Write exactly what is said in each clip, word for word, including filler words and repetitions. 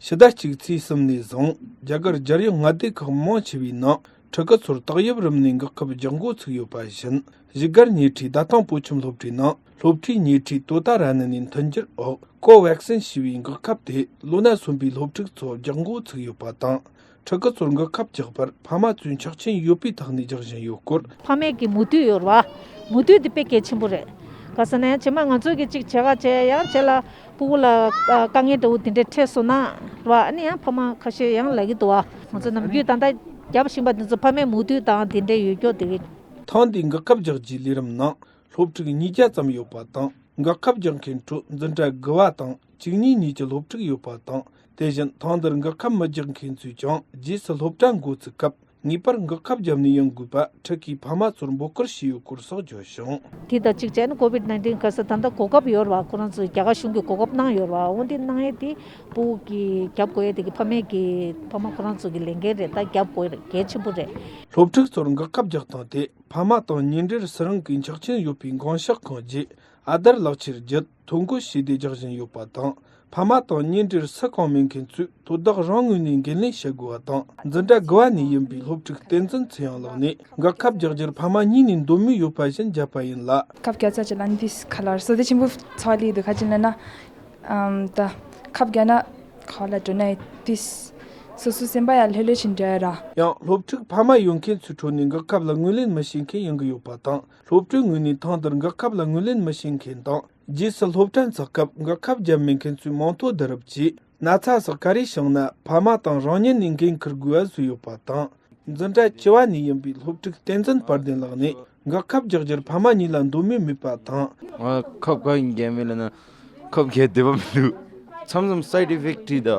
ཕྱི་ཟླ་གཅིག་ཚེས་གསུམ་ནས་བཟུང་རྒྱ་གར་རྒྱལ་ཡོངས་མངའ་སྡེ་ཁག་མང་ཆེ་བའི་ནང་ཕྲུ་གུ་ཚོར་ཏོག་དབྱིབས་རིམས་ནད་འགོག་ཁབ་རྒྱག་འགོ་ཚུགས་ཡོད་པ་བཞིན། བཞུགས་སྒར་ཉེ་འཁྲིས་ཟླ་ཐང་བོད་ཁྱིམ་སློབ་གྲྭའི་ནང་སློབ་གྲྭའི་ཉེ་འཁྲིས་དོ་ཏཱ་ར་ཎི་ནས་མཐུན་འགྱུར་འོག་ཀོ་ཝེག་སིན་ཞེས་པའི་འགོག་ཁབ་དེ་ལོ་ན་སོན་པའི་སློབ་ཕྲུག་ཚོར་རྒྱག་འགོ་ཚུགས་ཡོད་པ་དང་། ཕྲུ་གུ་ཚོར་འགོག་ཁབ་རྒྱག་པར་ཕ་མ་ཚོས་འཁྱགས་ཆེན་ཡོད་པའི་ཐོག་ནས་རྒྱག་བཞིན་ཡོད་སྐོར། ཕ་མས་ཀྱི་མོས་མཐུན་ཡོད་རེད་བ། མོས་མཐུན་དེ་དཔེ་གལ་ཆེན་པོ་རེད། ག་ཟེར་ན་ཡང་རྗེས་མ་ང་ཚོས་ཀྱི་གཅིག་བྱེད་ག་བྱས་ཡང་བྱས་ལ་སྤུ་གུ་ལ་དཀའ་ངལ་འདྲ་བོ་དེ་འདྲ་འཕྲད་སོང་ན་རེད་བ། ཨ་ནི་ཡང་ཕ་མ་ཁ་ཤས་ཡང་ལབ་ཀྱི་འདུག་བ། ང་ཚོ་ནམ་རྒྱུན་ད་ལྟ་རྒྱབ་བཞིན་པ་འདི་ཚོ་ཕ་མའི་མོས་མཐུན་དང་དེ་འདྲ་ཡོད་སྐྱོ་དེ་གི། ཐེངས་འདིའི་འགག་ཁབ་རྒྱག་རྒྱུའི་ལས་རིམ་ནང་སློབ་ཕྲུག་ཉིས་བརྒྱ་ཙམ་ཡོད་པ་དང་། འགག་ཁབ་རྒྱག་མཁན་ཁྲོད་འཛིན་གྲྭ་དགུ་བ་དང་བཅུ་གཉིས་གཉིས་ཀྱི་སློབ་ཕྲུག་ཡོད་པ་དང་། དེ་བཞིན་ཐེངས་འདིར་འགག་ཁབ་མི་རྒྱག་མཁན་ཚོས་ཀྱང་རྗེས་སུ་སློབ་གྲྭ་འགོ་ཚུགས་སྐབས་ངེས་པར་འགག་ཁབ་བརྒྱབ་ནས་ཡོང་དགོས་པ་ཕྲུ་གུའི་ཕ་མ་ཚོར་འབོད་སྐུལ་བྱས་ཡོད་སྐོར་སོགས་བརྗོད་བྱུང་། དེ་དང་གཅིག་བྱས་ན་ཀོ་ཝིད་ནའིན་ཊིན་ག་ས་ད་ལྟ་གོ་སྐབས་ཡོད་རེད་བ། ཁོ་རང་ཚོས་རྒྱ་གར་གཞུང་གིས་གོ་སྐབས་གནང་ཡོད་རེད་བ། འོ་འདི་གནང་ཡས་དེ་སྤུ་གུ་གིས་རྒྱབ་དགོས་ཡས་དེ་གི་ཕ་མས་ཀྱི་ཕ་མ་ཁོ་རང་ཚོ་གི་ལས་འགན་རེད། ད་རྒྱབ་དགོས་རེད། གལ་ཆེན་པོ་རེད། སློབ་ཕྲུག་ཚོར་འགག་ཁབ་རྒྱག་སྟངས་དེ་ཕ་མ་དང་ཉེ་འབྲེལ་སུ་རང་གིས་འཁྱགས་ཆེན་ཡོད་པའི་འགོག་བཤགས་ཁང་བརྒྱུད་ཨ་དར་ལག་ཁྱེར་བརྒྱུད་ཐོ་འགོད་བྱས་ཏེ་རྒྱག་བཞིན་ཡོད་པ་དང་། ཕ་མ་དང་ཉེ་འབྲེལ་སུ་གང་མེད་མཁན་ཚོས་དོ་བདག་རང་ངོས་ནས་འགན་ལེན་བྱེད་དགོས་པ་དང་། འཛིན་གྲྭ་དགུ་བ་ནས་ཡིན་པའི་སློབ་ཕྲུག་བསྟན་འཛིན་ཚེ་དབྱངས་ལགས་ནས་འགག་ཁབ་རྒྱག་རྒྱུར་ཕ་མ་གཉིས་ནས་འདོད་མོས་ཡོད་པ་བཞིན་བརྒྱབ་པ་ཡིན་ལ། ཁབ་རྒྱག་ཚར་རྗེས་ལ་ནི་དེས་ཁ་ལར་བསོད་བདེ་ཆེན་པོ་ཚོར་ལི་འདུག་ཁ་ཅིག་ལབ་ན། ཨམ་ད་ཁབ་རྒྱག་ན་ཁ་ལ་འགྲོ་ན་དེས་སོ་སོ་སེམས་པ་ཡང་ལྷོད་ལྷོད་ཕྱིན་འདྲ་ར། ཡང་སློབ་ཕྲུག་ཕ་མ་ཡོད་མཁན་ཚོའི་ཁྲོད་ནས་འགག་ཁབ་ལ་ངོས་ལེན་མི་བྱེད་མཁན་ཡོང་གི་ཡོད་པ་དང་། སློབ་གྲྭའི་ངོས་ནས་ཐེངས་འདིར་འགག་ཁབ་ལ་ངོས་ལེན་མི་བྱེད་མཁན་དང་། རྗེས་སུ་སློབ་གྲྭ་འཚོགས་སྐབས་འགག་ཁབ་བརྒྱབ་མེད་མཁན་ཚོས་མིང་ཐོ་བསྡུ་རུབ་ཀྱིས་ན་ཚ་སོགས་ག་རེ་བྱུང་ན་ཕ་མ་དང་རང་ཉིད་ནས་འགན་འཁུར་དགོས་པ་བཟོས་ཡོད་པ་དང་། འཛིན་གྲྭ་བཅུ་བ་ནས་ཡིན་པའི་སློབ་ཕྲུག་བསྟན་འཛིན་དཔལ་ལྡན་ལགས་ནས་འགག་ཁབ་རྒྱག་རྒྱུར་ཕ་མ་གཉིས་ལ་འདོད་མོས་མེད་པ་དང་། ང་ཁབ་ག་ཡིན་རྒྱག་མེད་ལ་ན་ཁབ་རྒྱག་བདེ་བ་མི་འདུག་མཚམས་མཚམས་སའིཌ་ཨི་ཕེག་ཊི་ད།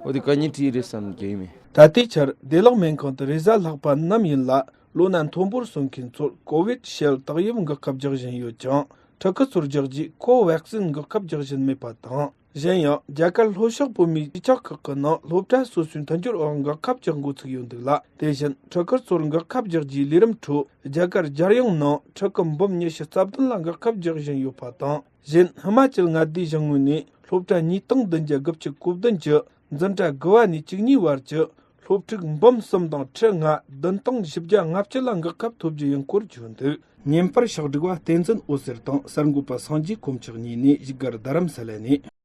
འོ་དེ་ག་ཉིད་ཀྲི་རེད་བསམ་རྒྱག་མེད། ད་ལྟའི་ཆར་བདེ་བླག་སྨན་ཁང་དུ་རེས་གཟའ་ལྷག་པ་ནམ་ཡིན་ལ་ལོ་ན་མཐོན་པོར་སོན་མཁན་ཚོར་ཀོ་ཝིད་ཤེལ་ཏོག་དབྱིབས་འགག་ཁབ་རྒྱག་བཞིན་ཡོད་ཀྱང་། ཕྲུ་གུ་ཚོར་རྒྱག་རྒྱུའི་ཀོ་ཝེག་སིན་འགག་ཁབ་རྒྱག་བཞིན་མེད་པ་དང་། གཞན་ཡང་རྒྱ་གར་ལྷོ་ཕྱོགས་བོད་མིའི་གྲོས་ཚོགས་ཁག་གི་ནང་སློབ་གྲྭ་སོ་སོའི་མཐུན་སྦྱོར་འོག་འགག་ཁབ་རྒྱག་འགོ་ཚུགས་ཡོད་འདུག་ལ། དེ་བཞིན་ཕྲུ་གུ་ཚོར་འགག་ཁབ་རྒྱག་རྒྱུའི་ལས་རིམ་ཁྲོད་རྒྱ་གར་རྒྱལ་ཡོངས་ནང་ཕྲུ་གུ་འབུམ་ཉི་ཤུ་རྩ་བདུན་ལ་འགག་ཁབ་རྒྱག་བཞིན་ཡོད་པ་དང་། གཞན་ཧི་མ་ཅལ་མངའ་སྡེའི་གཞུང་ངོས་ནས་སློབ་གྲྭ་ཉིས་སྟོང་བདུན་བརྒྱ་དགུ་བཅུ་གོ་བདུན་གྱི་འཛིན་གྲྭ་དགུ་བ་ནས་བཅུ་གཉིས་བར་གྱི་སློབ་ཕྲུག་འབུམ་གསུམ་དང་ཁྲི་ལྔ་བདུན་སྟོང་བཞི་བརྒྱ་ལྔ་བཅུ་ལ་འགག་ཁབ་ཐོབ་རྒྱུ་ཡིན་སྐོར་བརྗོད་འདུག་བརྙན་པར་ཕྱག་སྒྲིག་པ་བསྟན་འཛིན་འོད་ཟེར་དང་གསར་འགོད་པ་སངས་རྒྱས་དཀོན་མཆོག་གཉིས་ནས་བཞུགས་སྒར་རྡ་རམ་ས་ལ་ནས།